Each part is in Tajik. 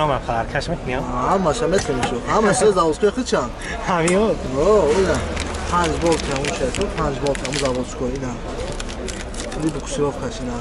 Мошинорам подаркаш мекунӣ? Ҳамаша метавонӣ. Ҳамаша заводской хичан. Ҳамиё? О, ина. 5 болт ҳамун шайто, 5 болт ҳамун заводской ина. Буксировкаш ина.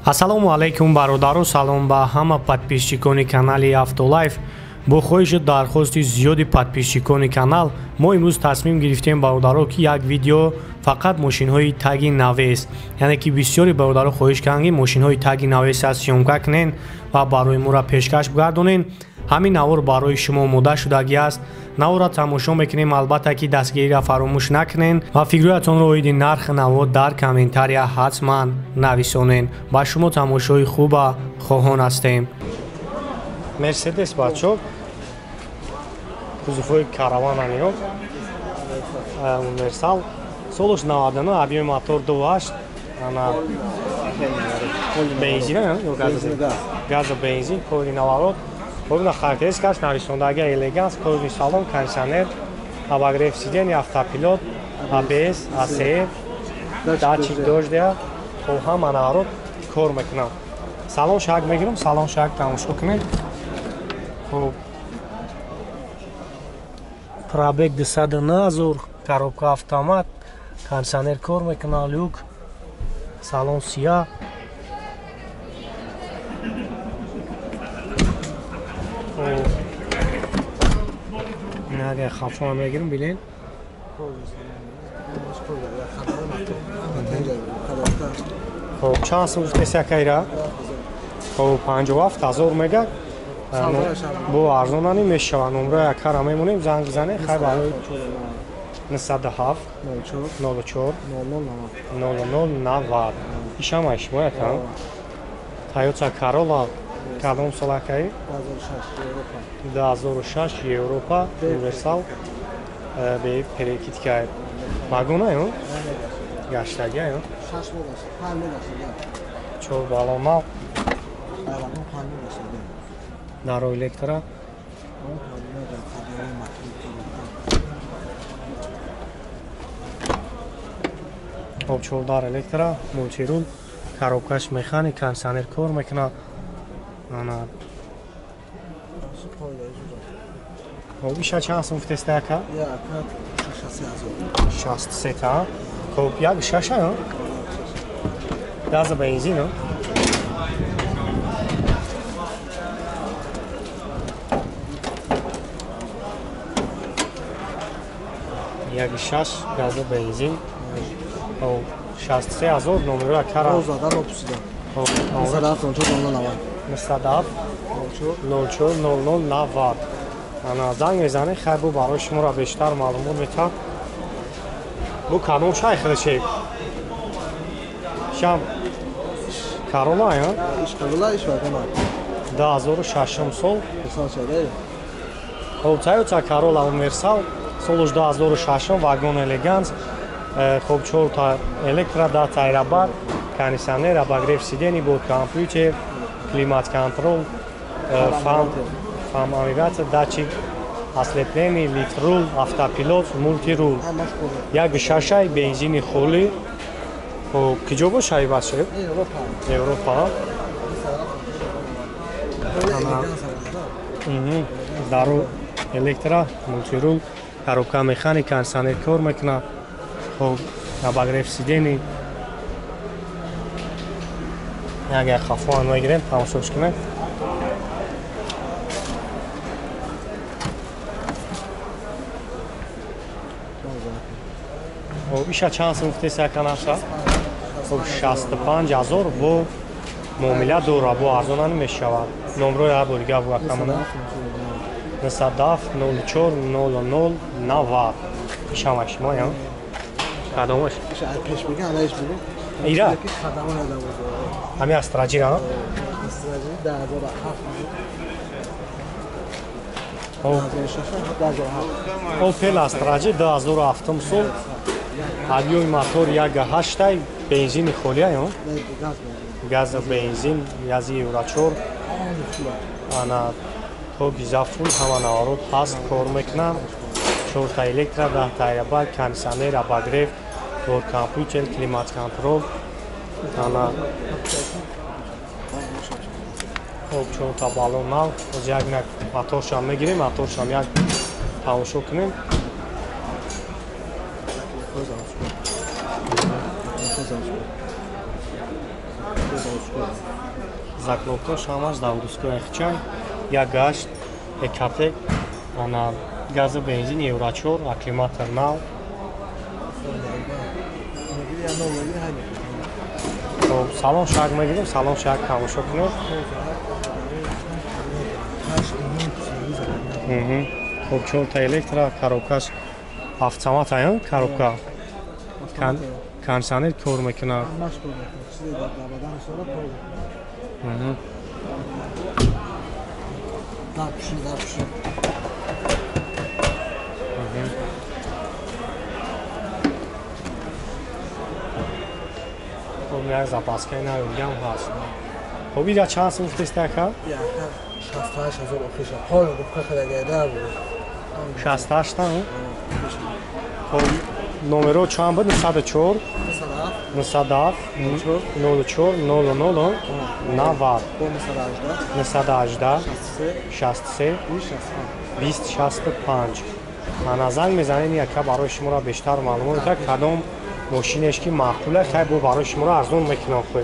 Ассалому алайкум бародаро, салом ба ҳама подписчикони канали Автолайф. Бо хоҳишу дархости зиёди подписчикони канал мо имрӯз тасмим гирифтем бародаро, ки як видео фақат мошинҳои таги навес, яъне ки бисёри бародаро хоҳиш карданд, ки мошинҳои таги навеса съёмка кунен ва барои моро пешкаш бигардонен. Ҳамин навор барои шумо омода шудагӣ аст. Наворро тамошо мекунем, албатта ки дастгириро фаромӯш накунен ва фикрҳоятонро оиди нархи навор дар комментария ҳатман нависонен. Ба шумо тамошои хуба хоҳон ҳастем. Мерседес бачо, кузовҳои каравана ниё, универсал, солуш 99, объёми мотор 2.8, ана бензин ё газа бензин, кори наворот. Бобина характеристикаш нависондагӣ элеганс, кожаный салон, кондиционер, обогрев сидений, автопилот, АБС, АСФ, датчик дождя, хоб ҳама наворот кор мекунам. Салон шак мегирам, салон шак тамошо кунед. Хоб пробег 209 ҳазор, коробка автомат, кондиционер кор мекунад, люк, салон сия. Агар хафо мегирам, билен. Хоб чанд сум гуфтеси акайра? Хоб 57 ҳазор мега. Бо арзонани мешавад. Номраи акара мемонем, занг бизанед. Хай барои 907 04 00 90. Ишама шумо ака? Toyota Corolla кадом сол акаи? 2006 Европа, универсал, бе перекидка. Вагона ё? Гаштагӣ ё? 4 балона. Даро электро. Хоб 4 дар электро, мультирул, коробкаш механик, кондиционер кор мекунад. Ана. Хоб иша чанд сум гуфтеста ака? 63 та. Хоб як шаша ё? Газа бензин ё? Як шаш газа бензин. Хоб 63 ҳазор номеро акара. Хоб 907 04 00 90. Ана занг мезанед, хайр бу барои шуморо бештар маълумот метавад. Бу кадом шай хеле шам Corolla ё? Corolla иш вагона. 2006 сол. Хоб Toyota Corolla универсал солуш 2006, вагон элеганс, хоб 4 та электро, 10 та аэробар, кондиционер, обогрев сидений, бо компютер, климат-контрол, фам навигация, датчик ослепления, литрул, автопилот, мультирул. Як шашай бензини холӣ. Хоб киҷо бошай бача? Европа. Дару электро, мультирул, коробка механик, кондиционер кор мекунад. Хоб обогрев сидений. Агар хафоан мегирем, тамошош кунем. Хоб иша чанд сум гуфтеси ака наша? Хоб 65 ҳазор бо муомила дора, бо арзонани мешавад. Номрои ҳар бори гап акамона 907 04 00 90. Ишама шумо ё? Кадомаш? Пеш бигам, ҳамаиш бигам. Ира? Ҳами Астраҷира? Астраҷи 2007. 2006 2007. Опел Астраҷи 2007 сол. Объёми мотор 1.8, бензини холия ё? Газ бензин, гази Евро 4. Ана то гизафул ҳама наворот ҳаст, кор мекунанд. 4 та электро, 10 та аэробаг, кондиционер, обогрев, бор компютер, климат-контрол. Ана Хоб, чорта баллон нав. Боз як моторшам мегирем, моторшам як тамошо кунем. Заклопкош ҳамаш заводской хчай. Як гашт, экатек, ана газу бензин евро 4, акклиматор нав. Хоб, салон шак мегирем, салон шак тамошо кунем. Хоб, чорта электро, коробкаш автомат ая, коробка. Кондиционер кор мекунад. Хоб, як запаскаи навигам ҳаст. Хоб, ира чанд сум гуфтест ака? 68 ҳазор охиша. Ҳоло гуфта хадагаида буд. 68 та? Хоб, номеро чанд буд? 904 907 04 00 90 918 63 20 65. Ана занг мезанед, яка барои шуморо бештар маълумот медиҳад, кадом мошинеш ки маъқул аст, хай бо барои шуморо арзон мекунам. Хуй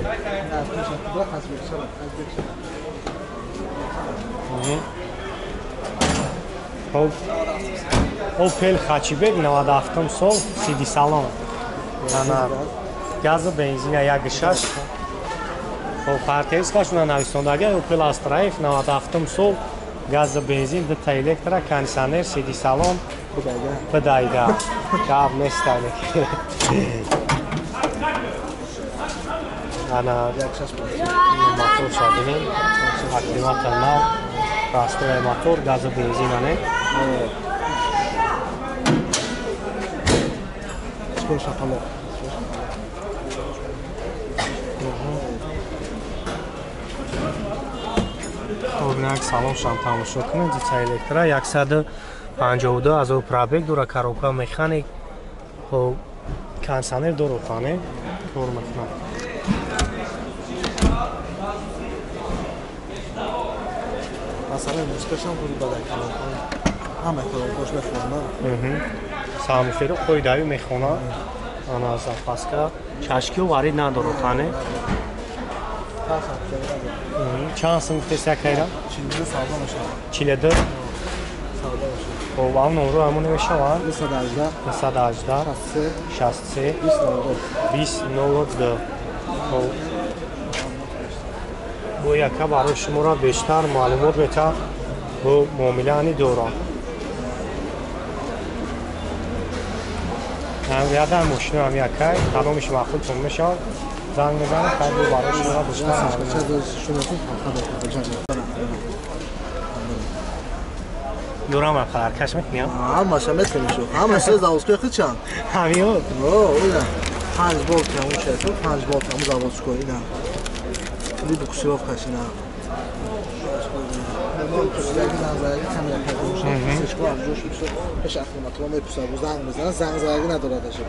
хоб, Opel Хачибек 97 сол, сиди салон. Ана газу бензина 1.6. Хоб, характеристикашона нависондага Opel Astra F 97 сол, газу бензин, дута электро, кондиционер, сиди салон. Бидайда. Гап нест. Ана мотор шадинем, акклиматор нав, простой мотор, газу бензина не. Шапалоқ. Хоб, як салоншам тамошо кунед, дица электро, 152 ҳазор пробег дора, коробка механик. Хоб, кондиционер дору хане, кор мекунад. Масалан, мусиқашам худи бадай калонхон. Ҳама калонхош мехонад. Самферо қоидави мехонад. Ана запаска. Чашкио варид надору хане. Чанд сум гуфтест якайра? 42 савдо мешавад. 42? Савдо мешавад. Хоб, ам номро ҳамон намешавад? 918 918 63 63 20 02. 20 02. Хоб, бо яка барои шуморо бештар маълумот метаҳад, бо муомилаани дорам. Ядан мошино ҳам якай, кадомиш маъқултон мешавад, занг мезанед, хай бо барои шуморо бештар. Юрам паркаш мекуням? Ҳамаша метавонӣ шуд. Ҳамаша заводской хичан. Ҳамиё? О, ина. 5 болт ҳамун шуд, 5 болт ҳамун заводской ина. Ли буксировкаш ина. Пеш автоматро мепусад, занг мезанад, занг зараги надорад аша.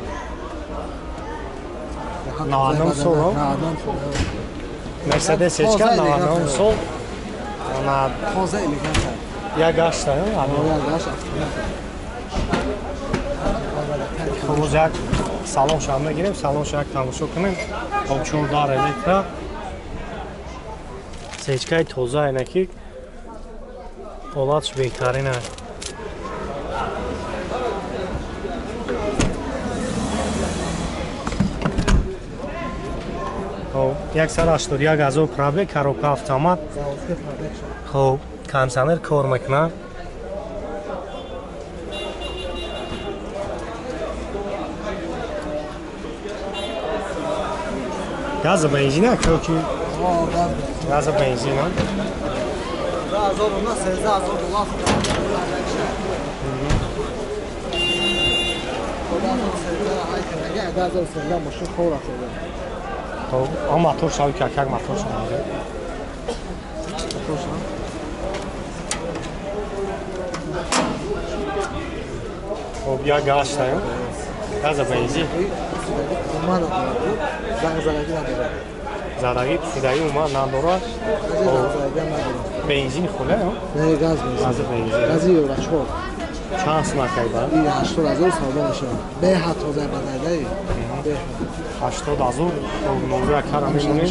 99 сол? 99 сол. Мерседес ечка 99 сол. Ана тоза элегант. Як гашта, як гашт автомат. Хоб, як салон шам мегирем, салон шак тамошо кунем. Хоб, чордар электро. Сечкаи тоза инаки ҳолатш беҳтарин аст. Хоб, 181 ҳазор пробег, коробка автомат. Хоб, кондиционер кор мекунад. Газа бензина ки? Газа бензина. 2013 ҳазор доллар. Мошин хор афтода. Хоб, он мотор шави ки як мотор шави. Мотор шави. Хоб, як газ шави. Газа бензин. Ман занг зараги надорад. Задаги пусидаги умуман надорад. Бензин хуле? Не, газ бензин. Гази евро 4. Чанд сум акай ба? 80 000 савдо мешавад. Беҳад тозаи бадаидаи. 80 000 номри акара мемонем.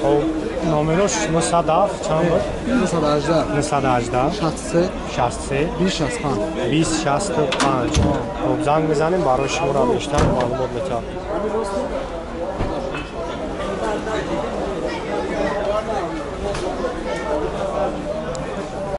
Хоб, номерош 907 чанд буд? 918. 918. 63. 63. 2065. 2065. Хоб, занг мезанем, барои шуморо бештар маълумот метавад.